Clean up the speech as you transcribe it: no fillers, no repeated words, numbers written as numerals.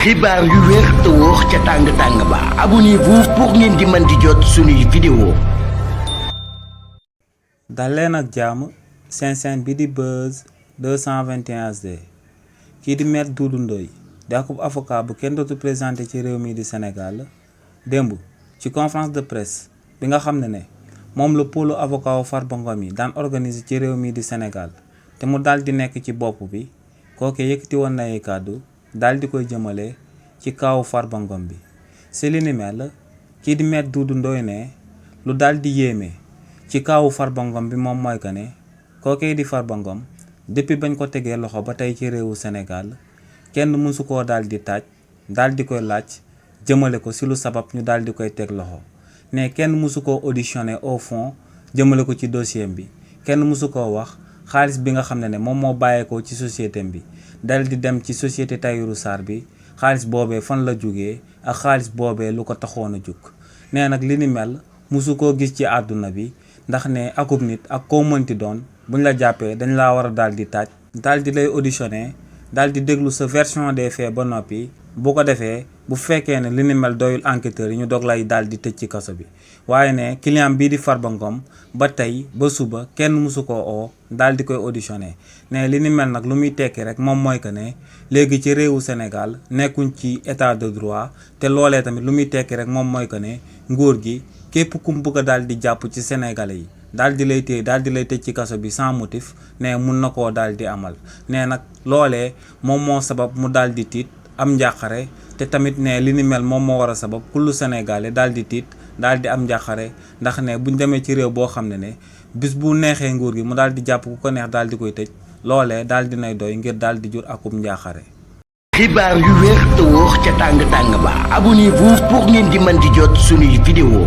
xibaar yu wér te wóor ca tàng-tàng ba abonnez-vous pour ngeen di mën di jot suñuy vidéo. dal leen ak jàmm seen chaîne bi di Buzz 221 HD kii di Maître Doudou Ndoye di akub avocat bu kenn dootu présenté ci réew mi di Sénégal démb ci conférence de presse bi nga xam ne moom la pôlu avocat wu Farba Ngom yi daan organiser ci réew mi di Sénégal te mu daal di nekk ci bopp bi kooke yëkkati woon na ay kàddu daal di koy jëmale ci kaawu Farba Ngom bi si li ni mel kii di Maître Doudou Ndoye ne lu daal di yéeme ci kaawu Farba Ngom bi moom mooy que ne kookee di Farba Ngom depuis bañ ko tegee loxo ba tey ci réewu Sénégal kenn mësu koo daal di taaj daal di koy laaj jëmale ko si lu sabab ñu daal di koy teg loxo ne kenn mësu koo auditionné au fond jëmale ko ci dossier bi kenn mësu koo wax xaalis bi nga xam ne moom moo bàyyeekoo ci société bi dal di dem ci société Tahirou Sarr bi xaalis boobee fan la jógee ak xaalis boobee lu ko taxoon a jóg nee nag li ni mel mësu koo gis ci àdduna bi ndax ne akub nit ak koo mënti doon buñ la jàppee dañ laa war a daal di taaj daal di lay auditionné daal di déglu sa version des faits ba noppi bu ko defee bu fekkee ne li ni mel doyul enquêteurs yi ñu doog lay daal di tëj ci kaso bi waaye ne client bii di Farba Ngom ba tey ba suba kenn mësu koo oo daal di koy auditionné ne li ni mel nag lu muy tekki rek moom mooy que ne léegi ci réewu Sénégal nekkuñ ci état de droit te loolee tamit lu muy tekki rek moom mooy que ne nguur gi képp kum bëgg a daal di jàpp ci Sénégalais yi daal di lay téye daal di lay tëj ci kaso bi sans motif ne mun na koo daal di amal ne nag loolee moom moo sabab mu daal di tiit am njàqare te tamit ne li ni mel moom moo war a sabab kullu Sénégalais daal di tiit daal di am njàqare ndax ne buñ demee ci réew boo xam ne bis bu neexee nguur gi mu daal di jàpp ku ko neex daal di koy tëj loolee daal di nay doy ngir daal di jur akum njàqare. xibaar yu wér te wóor ca tàng-tàng ba abonnez-vous pour ngeen di mën di jot suñuy vidéo.